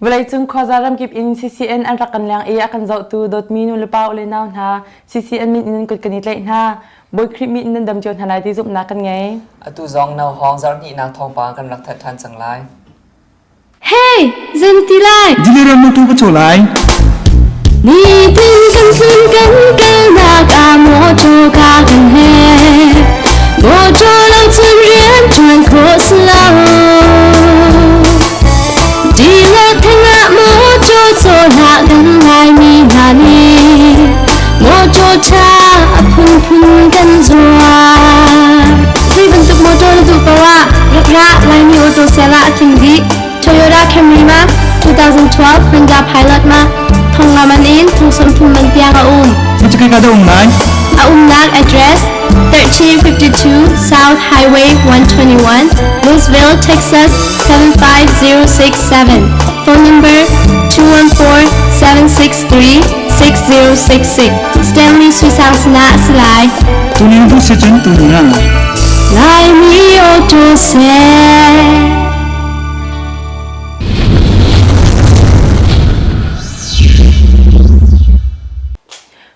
Vawleicung khuaza ramkip in CCN an rak kan leng i a kan zohtu dawtmi nulepa u le nau hna, CCN min in nan kut kan i tlaih hna. Bawi Khrih min in nan dam cio hna lai ti zumhnak kan ngei. Atu zong nauhawng zarhhnihnak thawngpang kan rak that ṭhan cang lai. Hey, zei na ti lai? Diliram na tu ka caw lai. Nitin kan tlun kan kalnak ah mawṭaw ka kan he. Mawṭaw lo cun rian ṭuan khawh si lo. Dila theng ah mawṭaw caw hlah kan Laimi hna nih mawṭaw ṭha a phunphun kan zuar. Zei bantuk mawṭaw na duh paoh ah rak ra Laimi auto sale ah a tling dih. Toyota Camry ma 2012 Honda Pilot ma thong nga man in thong 30 man tiang a um. Macakai ka dah um lai? A umnak address 1352 South Highway 121, Louisville, Texas 75067. Phone number 214-763-6066. Stanley Suisang sinah a si lai. Tuni na duh si cun tuni na. Laimi auto seh.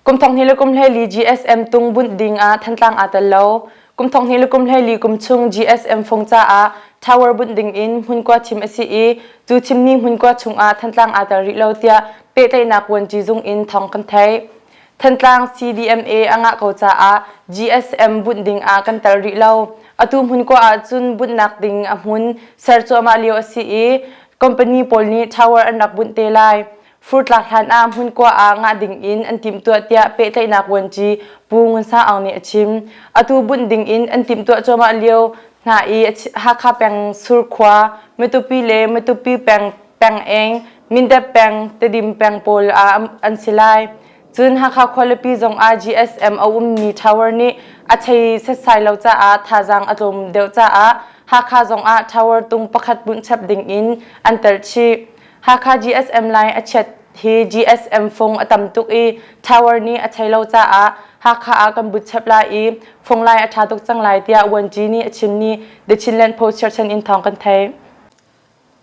Kum thong hnih le kum 14 GSM tung bunh ding ah Thantlang aa tel lo. Kum thong hnih le kum 14 kum chung GSM fung caah tower bunh ding in hmunkua thim a si i cu thimmi hmunkua chung ah Thantlang aa tel rih lo tiah pehtlaihnak vuanci zung in thawng kan theih. Thantlang CDMA a ngah ko caah GSM bunh ding ah kan tel rih lo. Atu hmunkua ahcun bunhnak ding a hmun ser cuahmah lio a si i company pawl nih tower an rak bunh te lai. Furtlak hlan ah hmunkua ah ngah ding in an timhtuah tiah pehtlaihnak vuanci Pu Ngun Sang Aung nih a chim. Atu bunh ding in an timhtuah cuahmah lio hna i Hakha peng Surkhua, Matupi le Matupi peng Pengeng, Mindat peng, Tedim peng pawl ah an si lai. Cun Hakha khualipi zong ah GSM a ummi tower nih a chei setsai lo caah thazaang a tlawm deuh caah Hakha zong ah tower tung pakhat bunh chap ding in an telh chih. Hakha GSM line a chiat hi GSM fung a tam tuk i tower nih a chei lo caah Hakha ah kan but chap lai i fung line a ṭha tuk cang lai tiah Vuanci nih a chim ni The Chinland Post cherchan in thawng kan theih.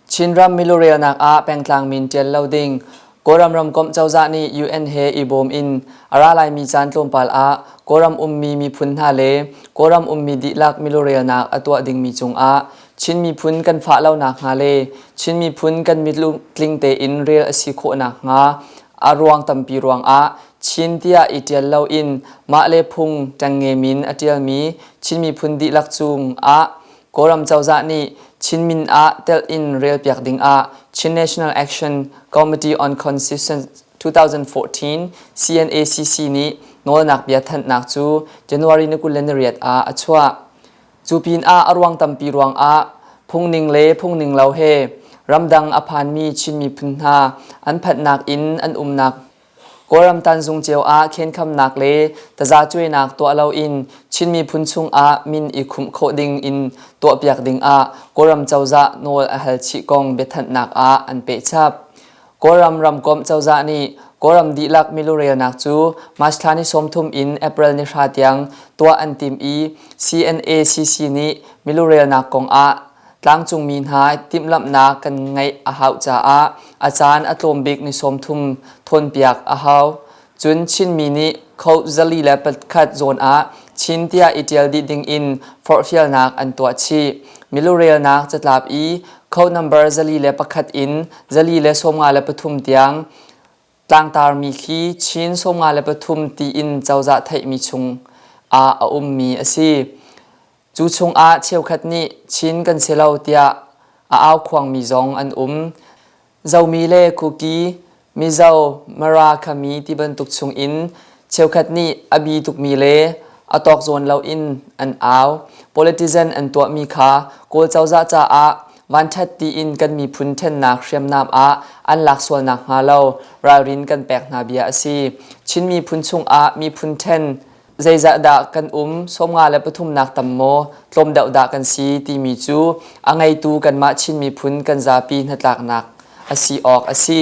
Chinram milurelnak ah pengtlang min ṭial lo ding Kawlram ramkomh cozah nih UN he i bawm in a ra laimi caan tlawmpal ah Kawlram ummi miphun hna le Kawlram ummi dihlak milurelnak a tuah dingmi cungah Chin miphun kan fah lo nakhnga le Chin miphun kan mitlung tein rel a si khawh nakhnga a ruang tampi ruangah Chin tiah i ṭial loin mah le phung ṭengnge min a ṭialmi Chin miphun dihlak cungah Kawlram cozah nih Chin min ah telh in relpiak dingah Chin National Action Committee on Constitution 2014 CNACC nih nawlnak bia thanhnak cu January ni 28 ah a chuah. Cu pinah a ruang tampi ruangah phungning le phungning lo he ramdang a phanmi Chin miphun hna an phanhnak in an umnak Kawlram tanzung cio ah khenkhamnak le tazacuainak tuah loin Chin miphun chungah min i khumh khawh ding in tuahpiak ding ah Kawlram cozah nawl a hal chih kong biathanhnak ah an pehchap. Kawlram ramkomh cozah nih Kawlram dihlak milurelnak cu March thla ni 30 in April ni 9 tiang tuah an tim i CNACC nih milurelnak kong ah tlangcungmi hna timhlamhnak kan ngeih a hauh caah a caan a tlawm bik ni 30 thawnpiak a hau. Cun Chinmi nih kho 401 zawn ah Chin tiah i ṭial dih ding in forhfialnak an tuah chih. Milurelnak catlap i code number 401 in 453 tiang tlangtarmi khi Chin 53 tiin cozah theihmi chung ah a ummi a si. Cu chungah cheukhat nih Chin kan si lo tiah a aukhuangmi zong an um. Zomi le Kuki, Mizo, Mara Khami ti bantuk chungin cheukhat nih a bi tukmi le a tawk zawn loin an au. Politician an tuahmi kha Kawl cozah caah vanṭhat tiin kan miphun ṭhennak hriamnam ah an lak sual nakhnga lo ralrin kan pek hna bia a si. Chin miphun chungah miphun ṭhen zeizah dah kan um 53 nak tam maw tlawm deuh dah kan si timi cu a ngeitu kanmah Chin miphun kan zapi hnatlaknak a si awk a si.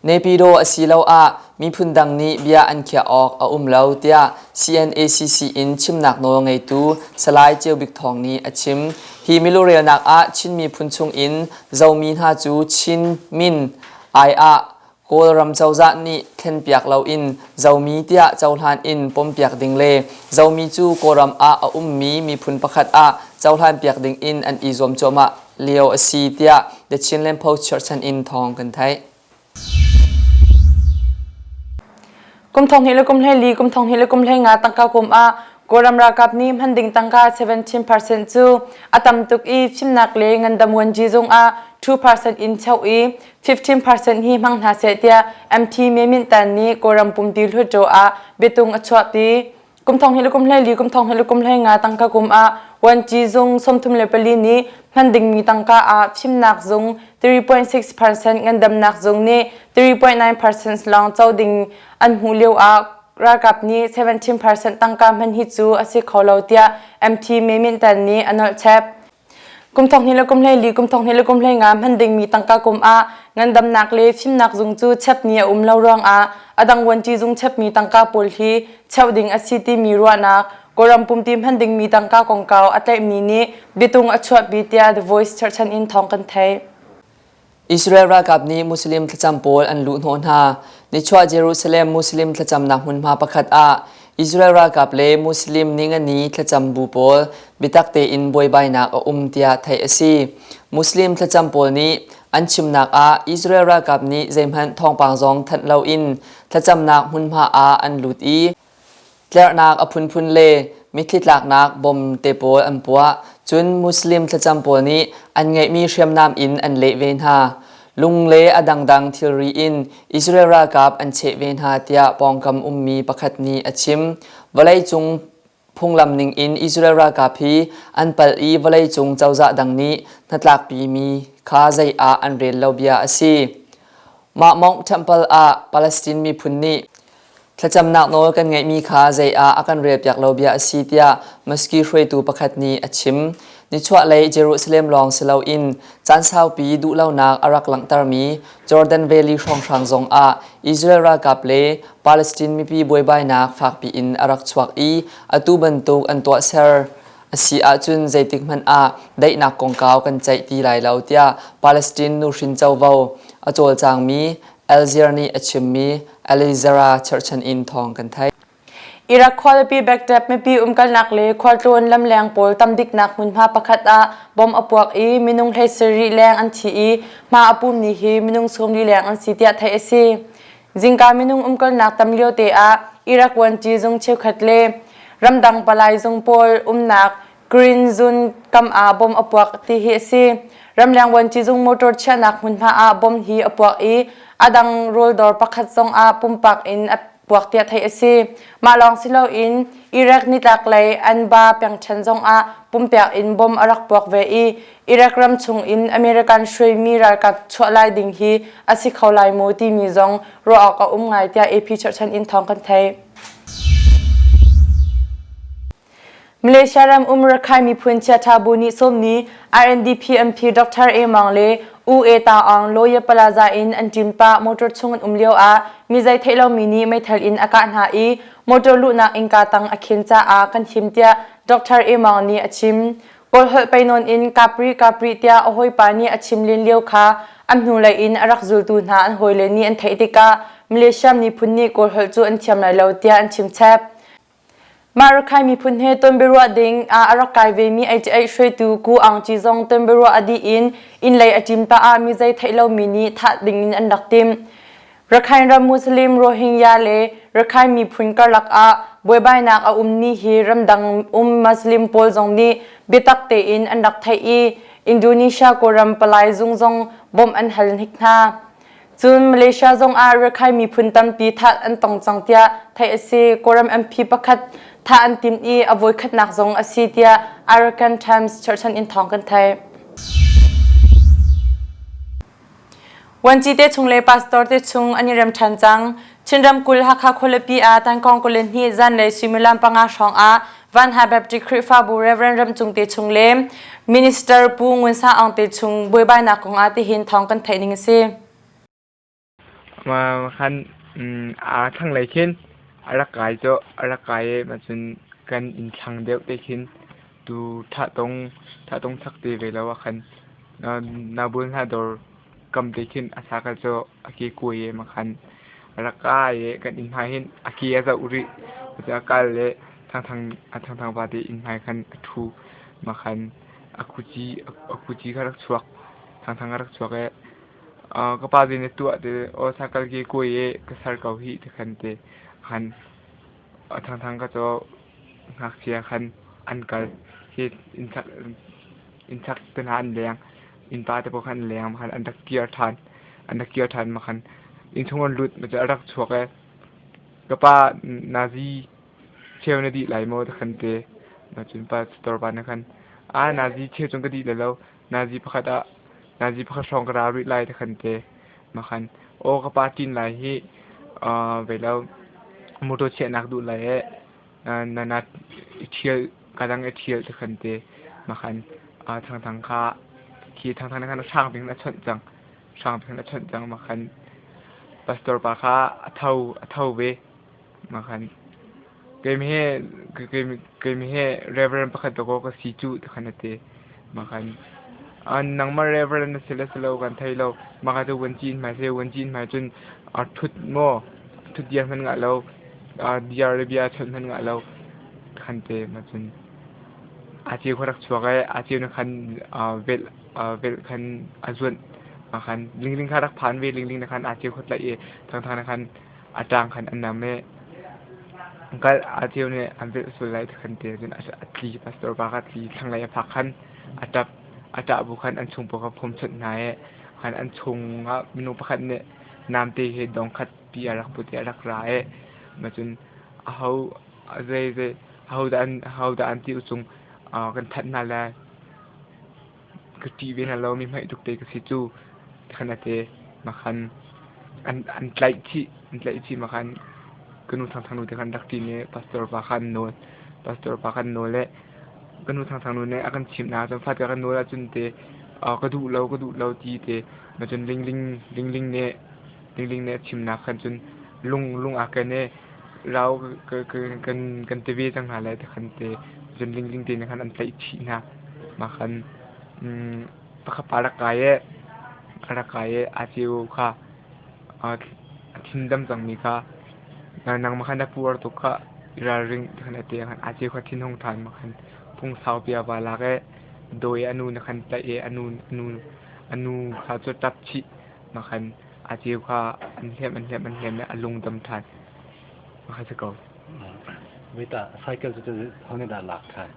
Naypyidaw asiloah miphun dang nih bia an khiah awk a um lo tiah CNACC in chimnak nawl ngeitu Salai Ceu Bik Thawng nih a chim. Hi milurelnak ah Chin miphun chung in Zomi hna cu Chin min ai ah Kawlram cozah nih thlenpiak loin Zomi tiah cohlan in pompiak ding le Zomi cu Kawlram ah a ummi miphun pakhat ah cohlanpiak ding in an i zuam cuahmah lio a si tiah The Chinland Post cherhchan in thawng kan theih. Kum thong hnih le kum 14, kum thong hnih le kum 15 tangka kum ah Kawlram ralkap nih hman ding tangka 17% cu a tam tuk i fimnak le ngandam vuanci zung ah 2% in cheuh i 15% hi hmang hna seh tiah MT Me Mint Tan nih Kawlram pumpi hluttaw ah biatung a chuahpi. Kum thong hnih le kum 14, kum thong hnih le kum 15 tangka kum ah vuanci zung 34 nih hman dingmi tangka ah fimnak zung 3.6% ngandamnak zung nih 3.9% lawng co ding an hmuh lio ah ralkap nih 17% tangka hman hi cu a si kho lo tiah MT Me Mint Tan nih a nolh chep. Kum thong hnih le kum 14, kum thong hnih le kum 15 hman dingmi tangka kum ah ngandamnak le fimnak zung cu chepmi a um lo ruangah a dang vuanci zung chepmi tangka pawl hi cheuh ding a si timi ruahnak Kawlram pumpi hman dingmi tangka kongkau a tlaihmi nih biatung a chuahpi tiah The Voice cherhchan in thawng kan theih. Israel ralkap nih Muslim thlacam pawl an luhhnawh hna. Nichuah Jerusalem Muslim thlacamnak hmunhma pakhat ah Israel ralkap le Muslim ningani thlacam bu pawl biatak tein buaibainak a um tiah theih a si. Muslim thlacam pawl nih an chimnak ah Israel ralkap nih zeihmanh thawngpang zong thanh loin thlacamnak hmunhma ah an lut i Tlerhnak a phunphun le mitthli tlaknak bom te pawl an puah. Cun Muslim thlacam pawl nih an ngeihmi hriamnam in an leh ve hna. Lung le a dangdang thilri in Israel ralkap an cheh ve hna tiah pawngkam ummi pakhat nih a chim. Vawleicung phunglam ningin Israel ralkap hi an palh i vawleicung cozah dang nih hnatlakpimi kha zei ah an rel lo bia a si. Mah Mount Temple ah Palestine miphun nih Thlacamnak nawl kan ngeihmi kha zei ah a kan relpiak lo bia a si tiah Mosque hruaitu pakhat nih a chim. Nichuahlei Jerusalem lawng si loin caan saupi duhlonak a rak langhtermi Jordan Valley hrawnghrang zong ah Israel ralkap le Palestine mipi buaibainak fakpi in a rak chuak i atu bantuk an tuahser a si ahcun zeitik hmanh ah daihnak kongkau kan ceih ti lai lo tiah Palestine nuhrin covo a cawlcangmi Algier nih a chimmi Alizara cherhchan in thawng kan theih. Iraq khualipi Baghdad mipi umkalnak le khualtlawn lamleng pawl tamdiknak hmunhma pakhat ah bom a puak i minung 17 leng an thi i hma a pummi hi minung 40 leng an si tiah theih a si. Zingka minung umkalnak tam lio te ah Iraq vuanci zung cheukhat le ramdang palai zung pawl umnak Green Zone kam ah bom a puak ti hi a si. Ramleng vuanci zung motor chiahnak hmunhma ah bom hi a puak i a dang rawldawr pakhat zong ah pumpak in a puak tiah theih a si. Mah lawng si loin Iraq nitlaklei Anbar pengṭhen zong ah pumpek in bom a rak puak ve i Iraq ram chung in American hruaimi ralkap chuah lai ding hi a si kho lai maw timi zong ruah awk a um ngai tiah AP cherhchan in thawng kan theih. Malaysia ram um Rakhine miphun chiaṭha bu nih sawmmi RNDP MP Dr. A Maung le U E Ta Aung Lawyer Plaza in an ṭin pah motor chung an um lio ah mi zei theih lomi nih meithal in a kah hna i motor luhnak innka tang a khen caah kan him tiah Dr. A Maung nih a chim. Kawl holh peinawn in kapri kapri tiah a hawipa nih a chim len lio kha an hnulei in a rak zultu hna an hawile nih an theih tikah Malaysia miphun nih Kawl holh cu an thiam lai lo tiah an chim chep. Mah Rakhine miphun he tonbiaruah ding ah a rak kai vemi ei hruaitu Ku Aung Kyi zong tonbiaruah a dih in inn lei a ṭim pah ah mi zei theih lomi nih thah ding in an rak timh. Rakhine ram Muslim Rohingya le Rakhine miphun karlak ah buaibainak a ummi hi ramdang um Muslim pawl zong nih biatak tein an rak theih i Indonesia Kawlram palai zung zong bawmh an hal hnik hna. Cun Malaysia zong ah Rakhine miphun tampi thah an tong cang tiah theih a si. Kawlram MP pakhat thah an timh i a voikhatnak zong a si tiah Arakan Times cherhchan in thawng kan theih. Vuanci te chung le pastor te chung an i rem ṭhan cang. Chin ramkulh Hakha khualipi ah Tangkawng 22 zanlei suimilam 5 hrawng ah Vanha Baptist Khrihfabu Reverend Ram Cung te chung le Minister Pu Ngun Sa Aung te chung buaibainak kong ah tihin thawng kan theih ning a si. Khan aa thlanglei khin a rak kai cu a rak kai i cun kan inn thlang deuh te khin tu thatong chak te ve lo ah khan nabul hna dawr kam te khin a sakal cu a ke kuai i khan a rak kai i kan inn hmai hin a ke a zoh rih. Cucaah a kal i Thangthang pa te inn hmai khan a ṭhu. Mah khan a khuci kha rak chuak. Thangthang a rak chuak i ka pa zei na tuah ti aw sakal ke kuai i ka ser ko hih ti khan ti khan Thangthang ka caw ngakchia khan an kal. Hi innchak te hna an leng. Innpa te pawl khan an leng. Mah khan an rak kir ṭhan. An rak kir ṭhan. Mah khan innchung an lut. Mah cu a rak chuak i ka pa nazi cheu na dih lai maw ti khan ti. Mah cun pastor pa nih khan aa nazi cheu cun ka dih lai lo. Nazi pakhat ah nazi pakhat hrawng ka ra rih lai ti khan ti. Mah khan aw ka pa ṭin lai hi vei lo motor chiahnak duh lai ee na na i ṭhial ka dang i ṭhial ti khan ti. Mah khan Thangthang kha khi Thangthang nih khan a hrang bik in a chawnh cang. Hrang bik in a chawnh cang. Mah khan pastor pa kha a tho a tho ve. Mah khan Keimah hi Reverend pakhat dawkaw ka si cuh ti khan a ti. Mah khan nangmah Reverend na si le si lo kan thei lo. Mah kha cu vuanci in hmai si. Vuanci in hmai cun ṭhut maw ṭhut diar hmanh ngah lo, diar le bia chawnh hmanh ngah lo khan ti. Mah cun aa ceu kha rak chuak i aa ceu nih khan velh khan a zuanh. Mah khan lingling kha rak phan ve. Lingling nih khan aa ceu kha tlaih i thangthang nih khan a ṭang khan a nam i a ceu nih an velh sual lai ti khan ti cun a tli pastor pa kha tli thlanglei a phak khan a ṭap a ṭah bu khan an chung pawl kha phum chawnh hna i khan an chung ah minung pakhat nih namte he dong khat pi a rak put i a rak ra i mah cun aho zei zei aho dah an aho dah an ti usung kan that hna lai Ka ṭih ve hna lo mi hmaih tuk te ka si cu khan a ti. Makhan an tlaih chih an tlaih chih makhan ka nu Thangthang nu te khan rak ṭin i pastor pa kha an nawl. Pastor pa kha an nawl i ka nu Thangthang nu nih a kan chimh na cun fate kan nawl ahcun te ka duh lo ka duh lo ti te ma cun Lingling Lingling nih Lingling nih a chimnak khan cun lung lung aa ken i rau kan kan ti ve cang hna lai ti khan te cun Lingling te nih khan an tlaih chih hna. Mah khan pakhat pa rak kai i a rak kai i aa ceu kha a thin dam cangmi kha nangmah kha na puar tuk kha i ralring ti khan a ti. Aa ceu kha thinhung ṭhan mah khan phung saupi a vaa lak i dawi a nu nih khan tlaih i a nu kha cu ṭap chih mah khan aa ceu kha an hlemh an hlemh an hlemh i a lung dam ṭhan. Mah kha si ko. Wait ah, cycle cu ho nih dah lak ṭhan?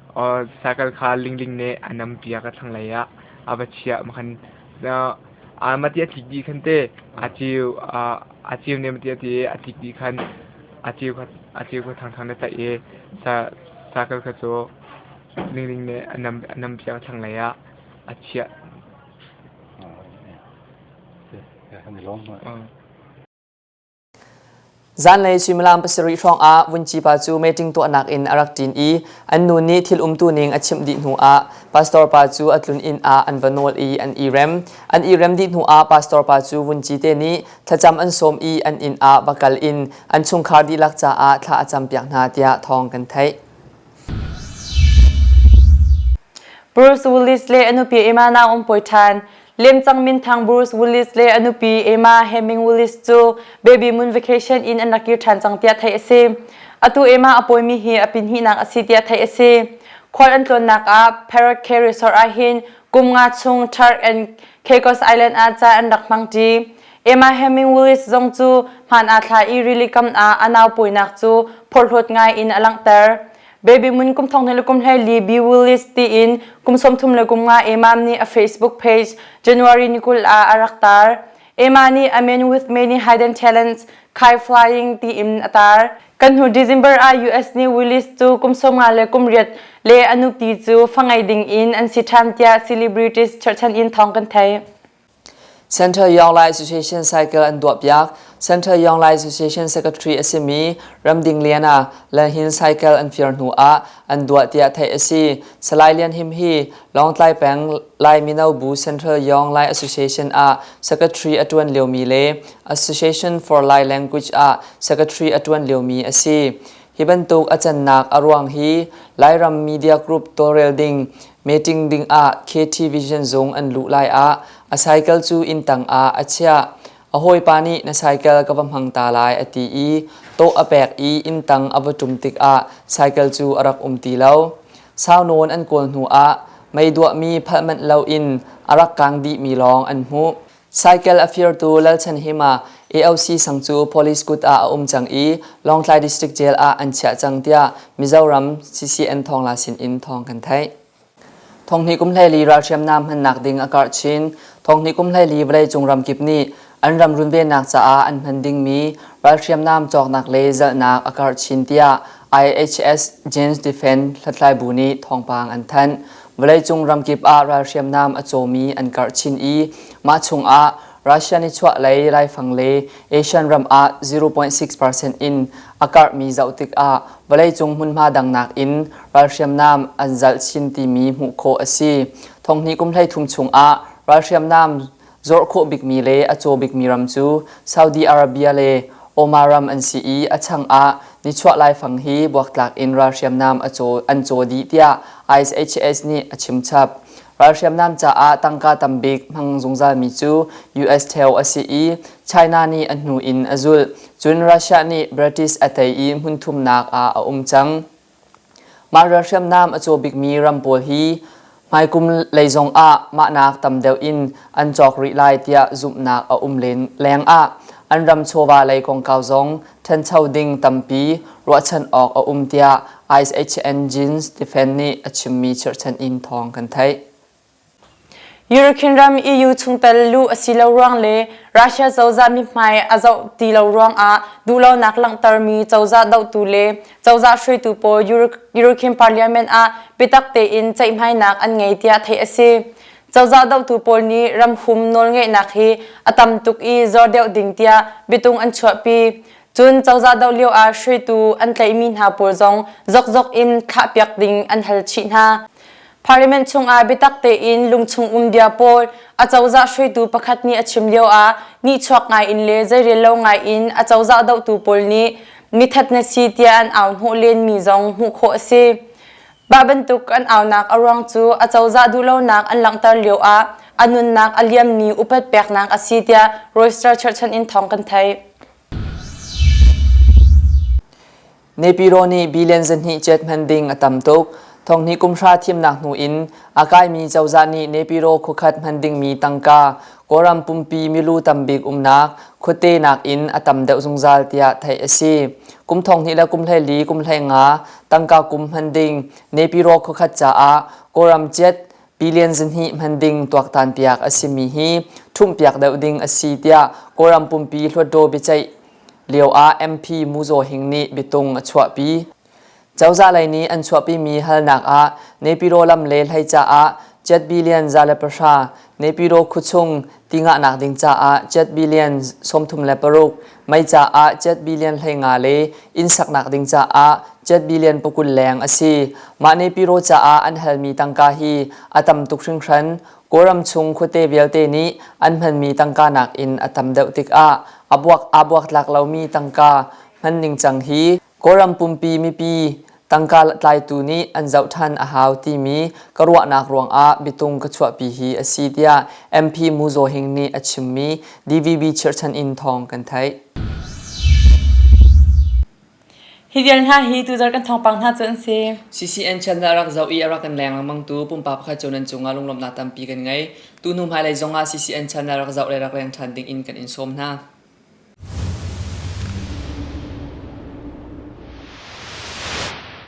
Cycle kha Lingling nih a nam piak a thlanglei ah a va chiah. Makhan mati a tlik dih khan te a ceu a ceu ne mati a ti i a tlik dih khan a ceu kha a ceu kha thangthang na tlaih i cycle kha cu Lingling nih a nam a nam piak a thlanglei ah a chiah. Kan i lawm. Zanlei suimilam pasarih hrawngah vunci pa cu meeting tuahnak in a rak ṭin i an nu nih thil umtu ning a chimh dih hnuah pastor pa cu a tlun inn ah an va nawl i an i rem. An i rem dih hnuah pastor pa cu vunci te nih thlacam an sawm i an inn ah va kal in an chungkhar dihlak caah thla a campiak hna tiah thawng kan theih. Bruce Willis le a nupi Emma nau um pawi ṭhan. Lemcang minthang Bruce Willis le a nupi Emma Heming Willis cu baby moon vacation in an rak kir ṭhan cang tiah theih a si. Atu Emma a pawimi hi a pinhnihnak a si tiah theih a si. Khual an tlawnnak ah Parrot Cay Resort ah hin kum nga chung Turk and Caicos Island ah ca an rak hmangṭi. Emma Heming Willis zong cu hmaan aa thla i rili kam ah a nau pawinak cu phorhlawt ngai in a langhter. Baby Moon kum thong le kum hlei li B Willis tiin kum 33 le kum nga Emma nih a Facebook page January ni 20 ah a rak tar. Emma nih A Man with Many Hidden Talents Kai Flying tiin a tar. Kan hnu December ah US nih Willis cu kum 50 le kum riat le a nupi cu fa ngei ding in an si ṭhan tiah celebrities cherhchan in thawng kan theih. Central Young Lai Association cycle an duahpiak. Central Young Lai Association Secretary a simi Ramding Liana Lalhin cycle an fir hnu ah an duah tiah theih a si. Salai Lian Him hi Lawngtlai peng Lai Mino Bu Central Young Lai Association ah secretary a ṭuan liomi le Association for Lai Language ah secretary a ṭuan liomi a si. Hi bantuk a cannak a ruang hi Lairam Media Group tawlrel ding meeting ding ah KT Vision zung an luh lai ah a cycle cu inn tang ah a chiah. A hawipa nih na cycle ka va hmang ta lai a ti i tawh a pek i inn tang a va ṭum tikah cycle cu a rak um ti lo. Sau nawn an kawl hnu ah mei duahmi phalh manh loin a rak kang dihmi lawng an hmuh. Cycle a firtu Lalchanhima AOC sang cu police kut ah a um cang i Lawngtlai District Jail ah an chiah cang tiah Mizoram CCN thawngla sin in thawng kan theih. Thonghnih kum 14 ralhriamnam hmannak ding a karh chin. Thonghnih kum 14 vawleicung ramkip nih an ram runvennak caah an hman dingmi ralhriamnam cawknak le zalhnak a karh chin tiah IHS James Defense hlathlaibu nih thawngpang an thanh. Vawleicung ramkip ah ralhriamnam a cawmi an karh chin i mah chungah Russia nichuahlei laifang le Asian ram ah 0.6% in a karhmi zoh tikah vawleicung hmunhma dang nakin ralhriamnam an zalh chin timi hmuh khawh a si. Thonghnih kum 13 chungah ralhriamnam zorh khawh bikmi le a caw bikmi ram cu Saudi Arabia le Oman ram an si i a chang ah nichuah laifang hi buaktlak in ralhriamnam a caw an caw dih tiah ISHS nih a chim chap. Ralhriamnam caah tangka tambik hmang zungzalmi cu US theo a si i China nih a hnu in a zulh. Cun Russia nih British a tei i hmunthumnak ah a um cang. Mah ralhriamnam a caw bikmi ram pawl hi hmaikum lei zong ah mahnak tam deuh in an cawk rih lai tiah zumhnak a um len lengah an ram chawva lei kongkau zong ṭhancho ding tampi ruahchan awk a um tiah IHN Jeans Defense nih a chimmi chirhchan in thawng kan theih. European ram EU chungtel luh a si lo ruang le Russia cozah mithmai a zoh ti lo ruangah duhlonak langhtermi cozah dohtu le cozah hruaitu pawl European Parliament ah biatak tein ceihmainak an ngei tiah theih a si. Cozah dohtu pawl nih ramhum nawlngeihnak hi a tam tuk i zor deuh ding tiah biatung an chuahpi. Cun cozah doh lio ah hruaitu an tlaihmi hna pawl zong zokzok in thlahpiak ding an hal chih hna. Parliament chungah biatak tein lungchung um bia pawl acozah hruaitu pakhat nih a chim lio ah nihchuak ngai in le zeirel lo ngai in acozah dohtu pawl nih mithat na si tiah an au hnawh lenmi zong hmuh khawh a si. Mah bantuk an aunak a ruang cu acozah duhlonak an langhter lio ah a nunnak a liammi upat peknak a si tiah Reuters cherhchan in thawng kan theih. Nepiro nih billion 200 cet hman ding a tam tuk. Thonghnih kum hra thimnak hnu in a kaimi cozah nih Nepiro khuakhat hman dingmi tangka Kawlram pumpi milu tambik umnak khuate nakin a tam deuh zungzal tiah theih a si. Kum 20 le kum 24 kum 15 tangka kum hman ding Nepiro khuakhat caah Kawlram cet billion 200 hman ding tuaktan piak a simi hi ṭhumhpiak deuh ding a si tiah Kawlram pumpi Hluttaw biaceih lio ah MP Mu Zaw Hing nih biatung a chuahpi. Cozah lei nih an chuahpimi halnak ah Nepiro lam le hlei caah jet billion 110, Nepiro khuachung ti ngahnak ding caah jet billion 36, mei caah jet billion 15 le inn saknak ding caah jet billion 20 leng a si. Mah Nepiro caah an halmi tangka hi a tam tuk hringhran. Kawlram chung khuate vialte nih an hmanmi tangka nakin a tam deuh tikah a buak aa buaktlak lomi tangka hman ningcang hi Kawlram pumpi mipi tangka tlaitu nih an zoh ṭhan a hau timi ka ruahnak ruangah biatung ka chuahpi hi a si tiah MP Mu Zaw Hing nih a chimmi DVB chirhchan in thawng kan theih. Hi vial hna hi tuzarh kan thawngpang hna cu an si. CCN channel a rak zoh i a rak kan leng lengmang tu pumpak pakhat cu nan cungah lunglawmhnak tampi kan ngei. Tuhnu hmailei zongah CCN channel rak zoh le rak leng ṭhan ding in kan in sawm hna.